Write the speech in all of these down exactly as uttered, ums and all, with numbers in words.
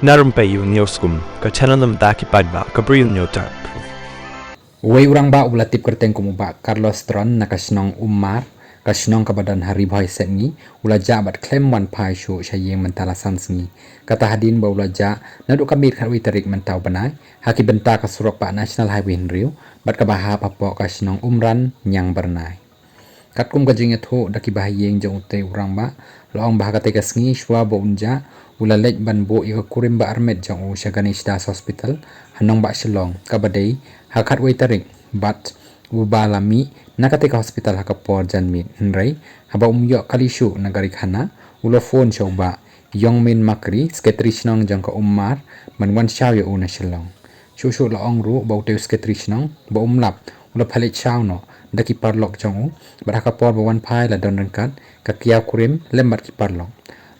Na Rympei Ïew News Kum, ka channel na bynta ki paidbah ka Ri Ïew News Tap. Uwei u rangbah uba la tip kyrteng kum u Bah Carlos Tron na ka shnong Ummar, ka shnong kaba don ha Ri Bhoi Sepngi, u la jah bad khlem wan phai shuh sha ïing mynta la san sngi. Kata hadien ba u la jah naduh ka miet khatwei tarik mynta u bnai, ha ki bynta ka surok bah National Highway hynriew, bad kaba hap hapoh ka shnong Umran Ñiangbyrnai. Katkum ka jingïathuh da ki bahaïing jong utei u rangbah, la ong ba ha katei ka sngi shuwa ba un jah, u la leit ban buh ïa ka kurim ba armet jong u sha Ganesh Das Hospital, ha nongbah Shillong, kaba dei ha khatwei tarik, bad u ba la mih na katei ka hospital ha ka por janmiet. Hynrei haba um ïoh kali shuh na ka ri khana, u la phone sha u Bah Yongmin Makri, Secretary Shnong jong ka Ummar, ban wan shaw ïa u na Shillong. Shuh shuh la ong ruh ba utei u Secretary Shnong ba um lap, u la phah leit shaw noh da ki paralok jong u, bad ha ka por ba wan phai la don ryngkat ka kiaw kurim lem bad ki paralok.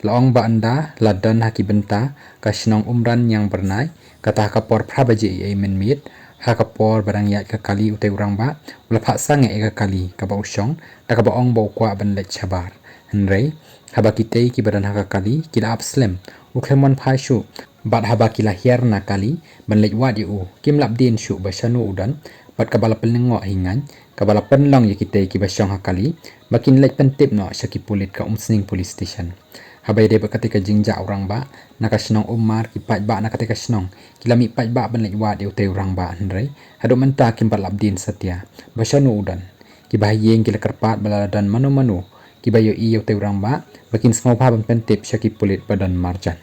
La ong ba ynda la don ha ki bynta ka shnong Umran Ñiangbyrnai, kata ha ka por phra baje eiei mynmiet, ha ka por ba dang ïaid ka kali utei u rangbah, u la phah sangeh ïa ka kali kaba u shong, da kaba ong ba u kwah ban leit shabar. Hynrei haba kitei kiba don ha ka kali ki la ap slem, u khlem wan phai shuh. Bad haba ki la hiar na kali ban leit wad ïa u, kim lap dien shuh ba shano u don, bad kaba la pynlyngngoh hi ngaiñ, kaba la pynlong ïa kitei kiba shong ha kali ba kin leit pyntip noh sha ki pulit ka Umsning Police Station. Haba ïadei bad katei ka jingjah u rangbah na ka shnong Ummar, ki paidbah na katei ka shnong ki la mih paidbah ban leit wad ïa utei u rangbah, hynrei haduh mynta kim pat lap dien satia ba shano u don. Ki bahaïing ki la kyrpad ba lada don mano mano kiba ïohi ïa utei u rangbah, ba kin sngewbha ban pyntip sha ki pulit ba don marjan.